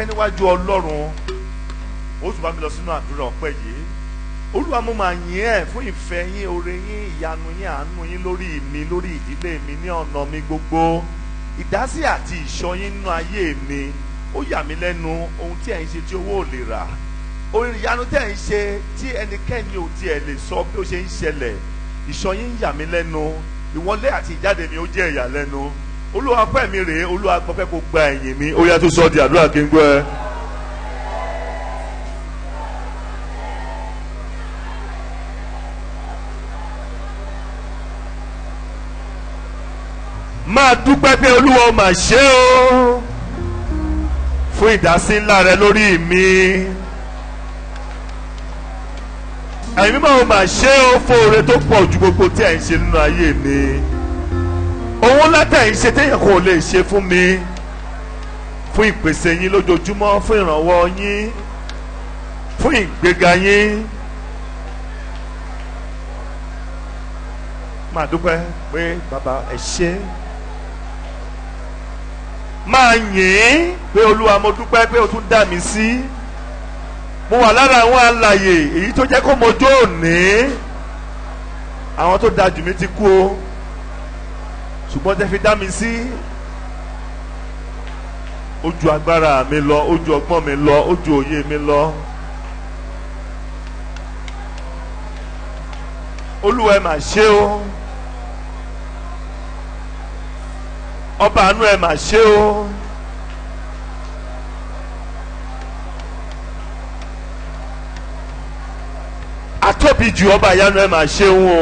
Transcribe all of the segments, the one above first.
Dúpẹ́ níwájú Ọlọ́run. Ó tún bá mi lọ sínú àdúrà ọpẹ́ yìí. Olúwa, mo máa yìn ẹ́ fún ìfẹ́ yín, oore yín, ìyanu yín, àánú yín lórí mi, lórí ìdílé mi, ní ọ̀nà mi gbogbo. Ìdásí àti ìṣọ́ yín nínú ayé mi ó yà mí lẹ́nu. Ohun tí ẹ̀ ń ṣe tí owó ò lè rà, orin ìyanu tẹ̀ ń ṣe tí ẹnikẹ́ni ò tiẹ̀ lè sọ bí ó ṣe ń ṣẹlẹ̀, ìṣọ́ yín ń yà mí lẹ́nu. Ìwọlé àti ìjáde mi ó jẹ́ ìyàlẹ́nu. Olúwa, pẹ́ mi rèé. Olúwa, gbọ́pẹ́, kó gba ẹ̀yìn mi. Ó yá, tó sọ di àdúrà kí n gbọ́ ẹ. Máa dúpẹ́ pé Olúwa, ó mà ṣe o fún ìdásí ńlá rẹ lórí mi. Ẹ̀yin mímọ́, ó mà ṣe o fún oore tó pọ̀ ju gbogbo tí ẹ̀ ń ṣe nínú ayé mi. Òun látẹ̀ ń ṣe téèyàn kò lè ṣe fún mi, fún ìpèsè yín lójoojúmọ́, fún ìrànwọ́ yín, fún ìgbéga yín. Máa dúpẹ́ pé bàbá, ẹ ṣé. Máa yìn ín pé Olúwa, mo dúpẹ́ pé o tún dá mi sí, mo wà lára àwọn alàyè, èyí tó jẹ́ kó mojú òní. Àwọn tó da jù mí ti kú o, ṣùgbọ́n tẹ́ fi dá mi sí, ó ju agbára mi lọ, ó ju ọgbọ́n mi lọ, ó ju òye mi lọ. Olúwa, ẹ mà ṣe o. Ọba àánú, ẹ mà ṣe o. Atóbi jù, ọba ìyanu, ẹ mà ṣeun o.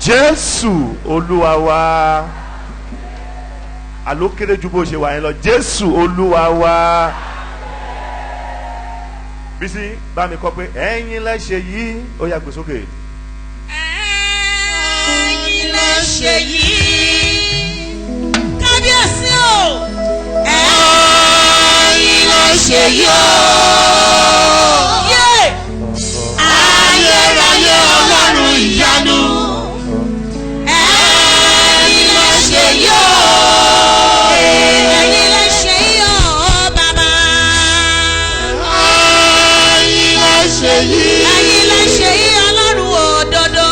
Jésù Olúwa wa. Àló kéré ju bó ṣe wà yẹn lọ. Jésù Olúwa wa. Bísí, bá mi kọ pé ẹ̀yin lẹ ṣe yìí. Ó yá, gbé sókè. Ẹ̀yin lẹ ṣe yìí, kábíyèsí o. Ẹ̀yin lẹ ṣe yìí o. Yé! Ayérayé Ọlọ́run ìyanu. Ẹ̀yin lẹ ṣe yìí o. Ẹ̀yin lẹ ṣe yìí o, bàbá. Ẹ̀yin lẹ ṣe yìí. Ẹ̀yin lẹ ṣe yìí, Ọlọ́run òdodo.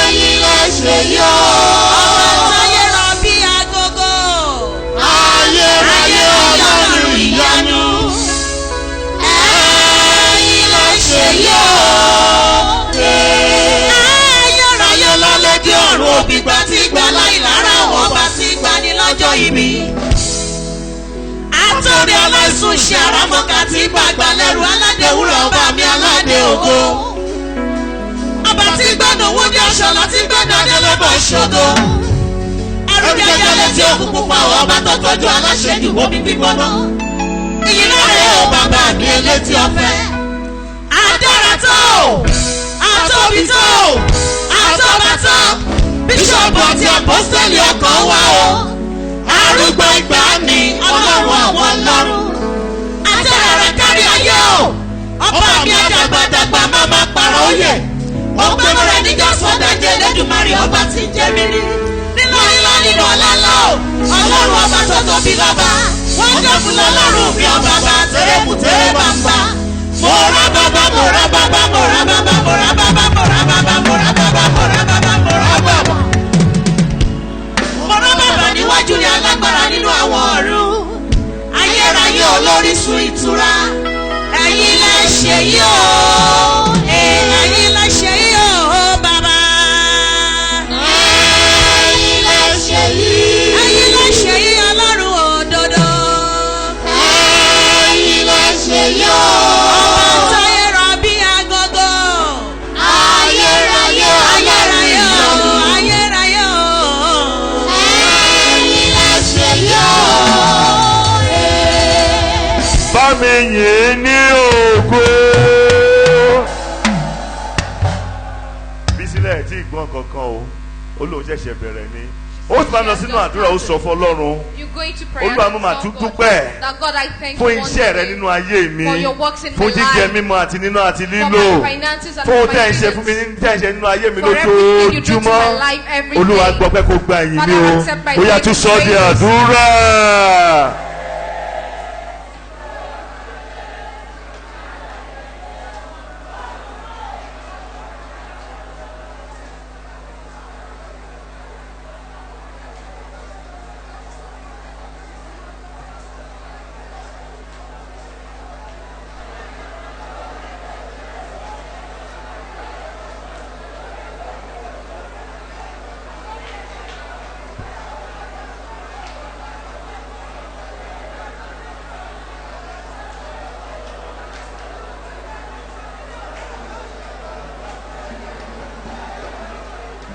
Ẹ̀yin lẹ ṣe yìí o. Ọba táyé rọ bí agogo. Ayérayé Ọlọ́run ìyanu. Ẹ̀yin lẹ ṣe yìí o. Ayérayé lálẹ́ dé ọ̀run, òbígbà tí gbà láì lára, ọba tí gbani lọ́jọ́ ìbí. Àtọ́rí aláìsùn ṣe àràmọ́kà tí gbàgbà lẹ́rù, aládé wúrà, ọba mi aládé ògo. Ọba tí gbọ́dọ̀ owó ní aṣọ láti gbọ́dọ̀ adélébọ̀ ṣògo. Ẹrú jẹjẹrẹ létí òkú pupa, ọba tó tọ́jú aláṣẹ jù wọ́n mi gbígbóná. Ìyìn lóore o, bàbá mi elétí ọ̀fẹ́. Adára tó, atóbi tó, àtọ́ba tó, bíṣọ̀bù àti àpọ́sítélì ọkàn wa o. Arúgbó ìgbà ni Ọlọ́run àwọn ọlọ́run. Atẹ́rẹ̀rẹ̀ kárí ayé o. Ọba mi àdàgbàdàgbà má máa pààrọ̀ òye. Ọgbẹ́ rẹ̀ níjà sọ́dájẹ́ Elédùmarè, ọba tí ń jẹ́ mímí. Nínú ńlá, nínú ọlá ńlá o. Ọlọ́run ọba tó tóbi lọ́ba. Wọ́n dẹ́kun lọ́lọ́run mi, ọba bá tẹ̀rẹ̀mù tẹ̀rẹ̀ bá ń bá. Mo rá bàbá, mo rá bàbá, mo rá bàbá, mo rá bàbá, mo rá bàbá, mo rá bàbá, mo rá bàbá, mo rá bàbá. Mo rá bàbá níwájú ní alágbára nínú àwọn ọ̀run. Ayérayé olórísun ìtura. Ẹ̀yin lẹ ṣe yìí o. Ẹ̀yin lẹ ṣe yìí o, bàbá. Ẹ̀yin lẹ ṣe yìí. Ẹ̀yin lẹ ṣe yìí, Ọlọ́run òdodo. Ẹ̀yin lẹ ṣe yìí o. Ọba táyé rọ bí agogo. Ayérayé Ọlọ́run Ayérayé o, ìyanu. ayérayé o. Ẹ̀yin lẹ ṣe yìí o. Bá mi yìn ín ní ògo. Bísílẹ̀ tí ìgbọ́n kankan o, ó lóun ṣẹ̀ṣẹ̀ bẹ̀rẹ̀ ni. Ó sì máa lọ sínú àdúrà, ó sọ fún Ọlọ́run. You go into prayer Olúwa, and mo mà tell tún God dúpẹ́ that God, I thank fún you once iṣẹ́ rẹ again nínú ayé mi, for your works in fún my jíjẹ life, mímu àti nínú àti for lílò, my finances and fún for ohun tẹ́ my ń ṣe fún mi, students, tẹ́ ń ṣe nínú ayé mi for everything you do to lójoojúmọ́. my life every Olúwa, day. gbọpẹ́, kó gba ìyìn mi Father, o. accept my Ó yá, tún thanks sọ ọ́ di praises. àdúrà.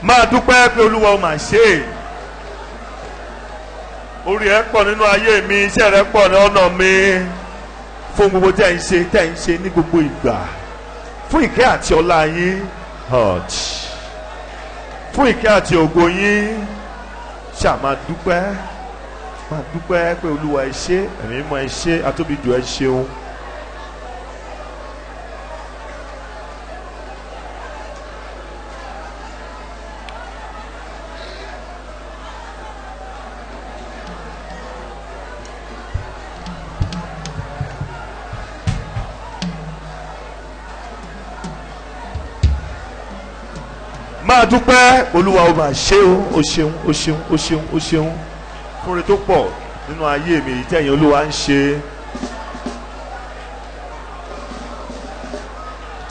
Máa dúpẹ́ pé Olúwa, ó máa ṣe é. Orí ẹ pọ̀ nínú ayé mi, iṣẹ́ rẹ pọ̀ ní ọ̀nà mi, fún gbogbo tẹ́ ń ṣe, tẹ́ ń ṣe ní gbogbo ìgbà, fún ìkẹ́ àti ọlá yín hot, fún ìkẹ́ àti ògo yín. Ṣáà máa dúpẹ́, máa dúpẹ́ pé Olúwa, ẹ ṣé, ẹ̀mí mọ́ ẹ ṣé, atóbijù ẹ ṣeun. Máa dúpẹ́, Olúwa, ó máa ṣe o, ó ṣeun, ó ṣeun, ó ṣeun, ó ṣeun fúnre tó pọ̀ nínú ayé mi, èyí tẹ̀yìn Olúwa ń ṣe.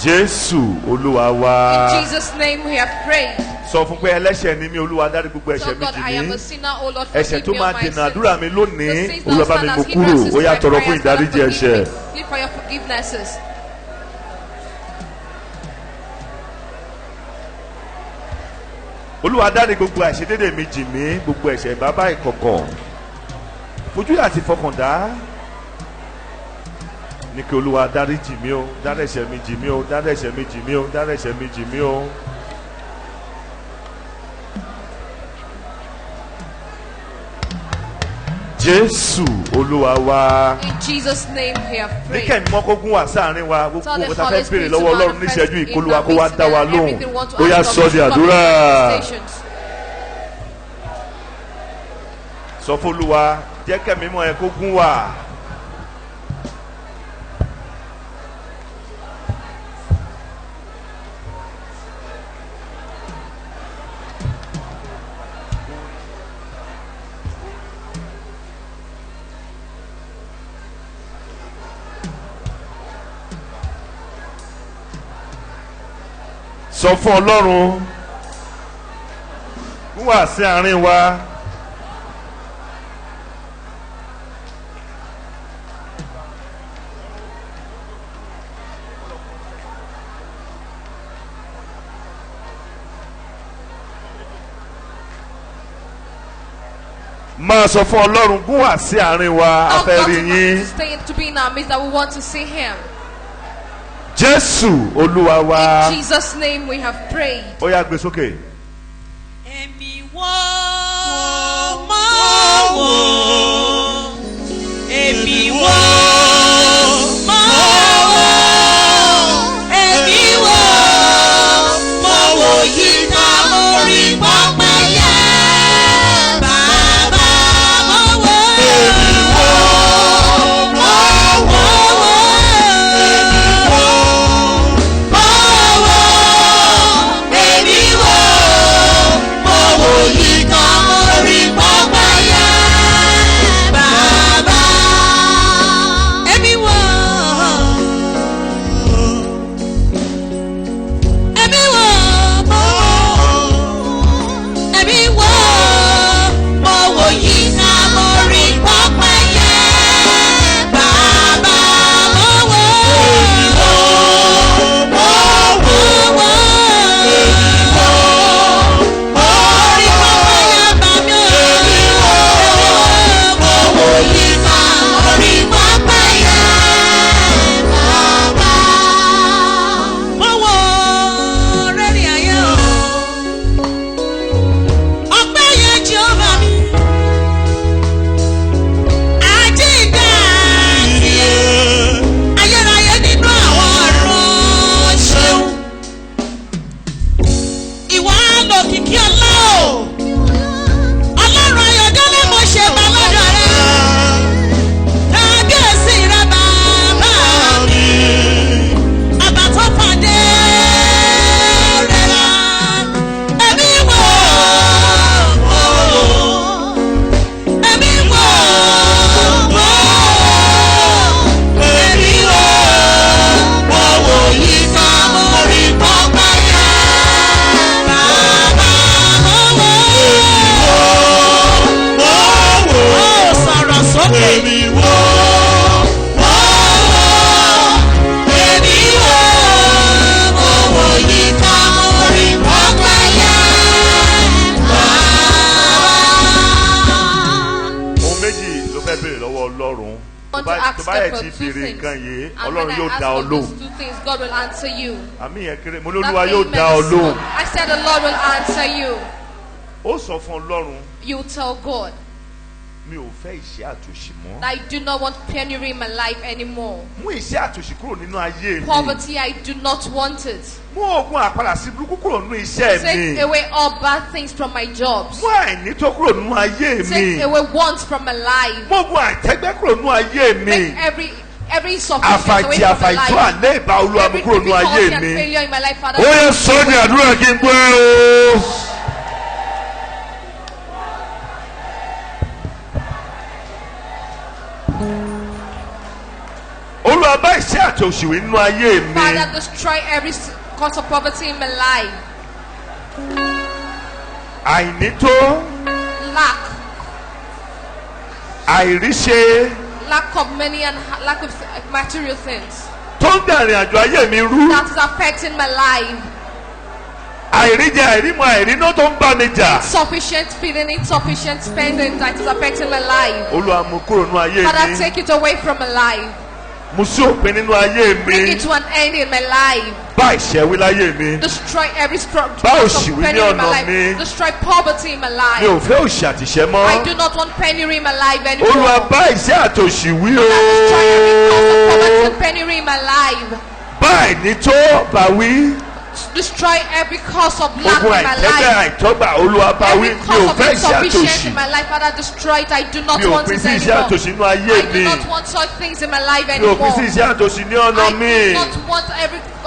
Jésù Olúwa wa. In Jesus' name we have prayed. Sọ fún pé ẹlẹ́ṣẹ̀ ni mí, Olúwa, dárí gbogbo ẹ̀ṣẹ̀ Tell mi God, jì I am mí. a sinner, O Lord, Ẹ̀ṣẹ̀ forgive tó me máa all my dènà sins. àdúrà mi The lónìí, sins Olúwa, that bá mi stand mú as kúrò. hindrances Ó to yá, my tọrọ fún prayers, Father, ìdáríjì forgive ẹ̀ṣẹ̀. me. Plead for your forgivenesses. Olúwa, dárí gbogbo àìṣedédé mi jì mí, gbogbo ẹ̀ṣẹ̀ bàbá ìkọ̀kọ̀, fojú àti fọkàndá ní kí Olúwa dárí jì mí o, dárí ẹ̀ṣẹ̀ mi jì mí o, dárí ẹ̀ṣẹ̀ mi jì mí o, dárí ẹ̀ṣẹ̀ mi jì mí o. Jésù Olúwa wa. In Jesus' name we have Ní prayed. kẹ́mi mọ́ kó gún wá sáàrin wa, gbogbo Tell the nǹkan tá a Holy fẹ́ béèrè Spirit to lọ́wọ́ Ọlọ́run manifest níṣẹ́jú in ìkólúwa our kó wá midst dá wa and lóhùn. everything we want to Ó yá, ask sọ of di you to come àdúrà. manifestations. Sọ f'Olúwa, jẹ́ kẹ́mi mọ́ ẹ kó gún wá. Sọ fún Ọlọ́run, gún wá sí àárín wa. Máa sọ fún Ọlọ́run, gún wá sí àárín wa, a Tell fẹ́ God rí yín. to stay, to be in our midst, that we want to see Him. Jésù Olúwa wa. In Jesus' name we have prayed. Ó yá, gbé sókè. Ẹ̀mí wọ́n máa wò, ẹ̀mí wọ́n máa wò, ẹ̀mí wọ́n máa wò yíká orí pápá yẹ. Bàbá máa wò, ẹ̀mí wọ́n máa wò, ẹ̀mí wọ́n máa wò, ẹ̀mí wọ́n. Want to Tó ask bá God yẹ for ti two béèrè things. nǹkan yìí, And when Ọlọ́run I yóò ask dá ọ for lóhùn. those two things, God will answer you. Àmì yẹn kéré, mo ní That Olúwa yóò amen dá ọ is small. lóhùn. I said the Lord will answer you. Ó sọ fún Ọlọ́run, You tell God mi ò fẹ́ ìṣẹ́ àtòṣì mọ́. that I do not want penury in my life anymore. Mú ìṣẹ́ àtòṣì kúrò nínú ayé mi. Poverty, I do not want it. Mú ogun àpàdà sí burúkú kúrò nínú iṣẹ́ Take mi. away all bad things from my jobs. Mú àìní tó kúrò nínú ayé mi. Take away wants from my life. Mú ogun àìtẹ́gbẹ́ kúrò nínú ayé mi. Take every insufficiency away Àfàjì from my àfàìtó life. àlẹ́ ìbá Olúwa mú Every kúrò nínú ayé difficulty and mi. failure in my life, Father. Ó yẹ sọ ní àdúrà kí n gbọ́ ẹ o. Olúwa bá ìṣẹ́ àti òṣì wí nínú ayé mi. Father, destroy every cause of poverty in my life. Àìní tó, Lack, àìríṣe lack of money and lack of material things. tó ń dàrin àjò ayé mi rú. That is affecting my life. Àìríjẹ, àìrímu, àìríná tó ń bá mi jà. Insufficient feeding, insufficient spending that is affecting my life. Olúwa mú kúrò nínú ayé Father, mi. take it away from my life. Mú sí òpin nínú ayé mi. Bring it to an end in my life. Bá ìṣẹ́ wí láyé mi. Destroy every struggle Bá of òṣì wí ní penury in my ọ̀nà life. mi. Destroy poverty in my Mi life. ò fẹ́ òṣì àtìṣẹ́ mọ́. I do not want penury in my life anymore. Olúwa bá ìṣẹ́ àtòṣì wí o. Father, destroy every cause of poverty and penury in my life. Bá àìní tó bá wí. Destroy every cause of lack Ogun in my àìtẹ́gbẹ́ life. àìtọ́gbà Olúwa bá wí. Every Mi cause ò of fẹ́ ìṣẹ́ insufficiency àtòṣì. in my life, Father, destroy it. I do not Mi ò want pín it sí iṣẹ́ anymore. àtòṣì nínú ayé I do mi. not want such things in my life Mi ò pín anymore. sí iṣẹ́ àtòṣì ní ọ̀nà I mi. do not want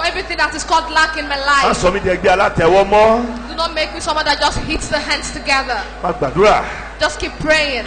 everything that is called lack in my Má life. sọ mí di ẹgbẹ́ alátẹ̀wọ́ mọ́. Do not make me someone that just hits the hands together. Má gbàdúrà. Just keep praying.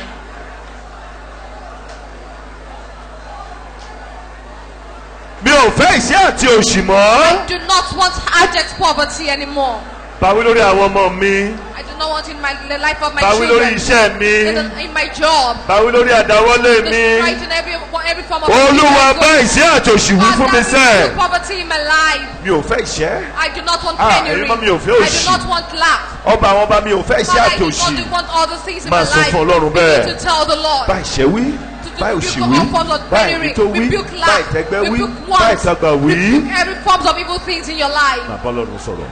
Mi ò fẹ́ ìṣẹ́ àti òṣì mọ́. Do not want abject poverty anymore. Bá wí lórí àwọn ọmọ mi. I do not want in my the life of my Bá wí lórí children, iṣẹ́ mi. in my job. Bá wí lórí àdáwọ́lé mi. Destroy it in every form of Olúwa bá ìṣẹ́ àti òṣì wí fún mi Father, sẹ́. remove poverty in my life. Mi ò fẹ́ ìṣẹ́. I do not want Ah, penury. ẹ̀yin mọ́ mi ò fẹ́ I do òṣì. not want lack. Ọba àwọn ọba mi ò fẹ́ ìṣẹ́ Father, I àti do òṣì. not want all the things in Máa my sọ life. fún Ọlọ́run Begin bẹ́ẹ̀. to tell the Lord. Bá ìṣẹ́ wí. To Bá rebuke òṣì wí. all forms of Bá penury. àìní tó wí. Rebuke Bá lack. ìtẹ́gbẹ́ wí. Rebuke Bá want. ìtagbà wí. Rebuke every forms of evil things in your life. Máa bá Ọlọ́run sọ̀rọ̀.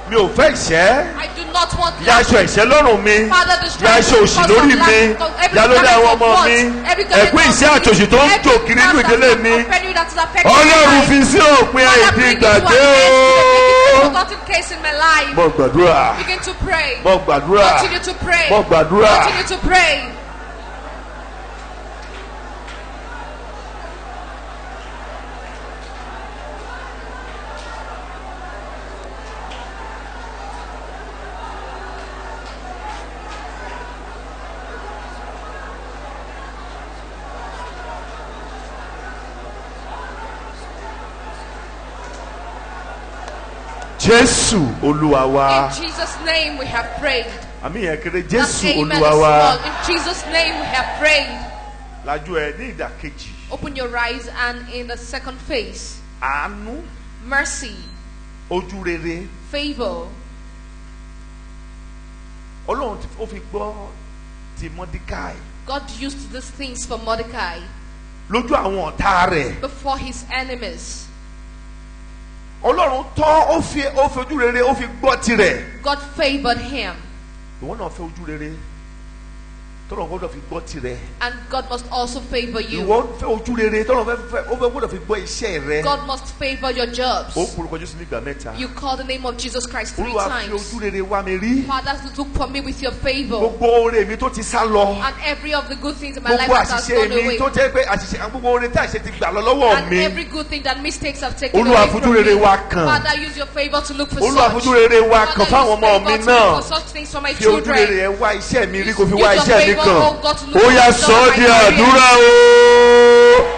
Mi ò fẹ́ ìṣẹ́. I do not want Ya lack. aṣọ ìṣẹ́ lọ́rùn mi. Father, destroy Ya aṣọ every òṣì cause lórí of lack, mi. every Ya lórí garment àwọn of ọmọ want, mi. every garment Ẹ̀kún of ìṣẹ́ need, àtòṣì tó ń every tò kiri nínú garment ìdílé of mi. penury that is affecting my Ọlọ́run life. fi sí òpin Father, àìdí bring it to an ìgbàgbé end. Make it a o. forgotten case in my life. Mo gbàdúrà. Begin to pray. Mo gbàdúrà. Continue to pray. Mo gbàdúrà. Continue to pray. Jésù Olúwa wa. In Jesus' name we have prayed. Àmì yẹn kéré That Jésù amen Olúwa is wa. small. In Jesus' name we have prayed. Lajú ẹ ní ìdàkejì. Open your eyes and in the second phase, Àánú, mercy, ojú rere. favor. Ọlọ́run ó fi gbọ́ ti Mọ́díkàì God used these things for Mordecai lójú àwọn ọ̀tá rẹ̀. before his enemies. Ọlọ́run tọ́ ó fi ojú rere ó fi gbọ́ tirẹ̀. God favored him, Ìwọ náà fẹ́ ojú rere tọ́lọ̀ gbọ́dọ̀ fi gbọ́ tirẹ̀. and God must also favor you. Ìwọ fẹ́ ojú rere tọ́lọ̀ fẹ́ ó fẹ́ gbọ́dọ̀ fi gbọ́ iṣẹ́ rẹ. God must favor your jobs. Ó porúkọ Jésù nígbà mẹ́ta. You call the name of Jesus Christ three Olúwa fi times. ojú rere wá mi rí. Father, look for me with your favor. Gbogbo oore mi tó ti sá lọ. And every of the good things in my life Gbogbo that has àṣìṣe gone mi away. tó jẹ́ pé àṣìṣe gbogbo oore tí àṣìṣe ti gbà lọ lọ́wọ́ And mi. every good thing that mistakes have taken Olúwa away fojú from rere me. wá kàn. Father, use your favor to look for Olúwa such. fojú rere wá Father, kàn fáwọn use ọmọ favor mi to look náà. for such things for my Fi ojú children. rere ẹ wá iṣẹ́ mi rí kó fi Use wá your iṣẹ́ mi favor, kàn. oh God, to look Ó yá for sọ ọ́ my di career. àdúrà o.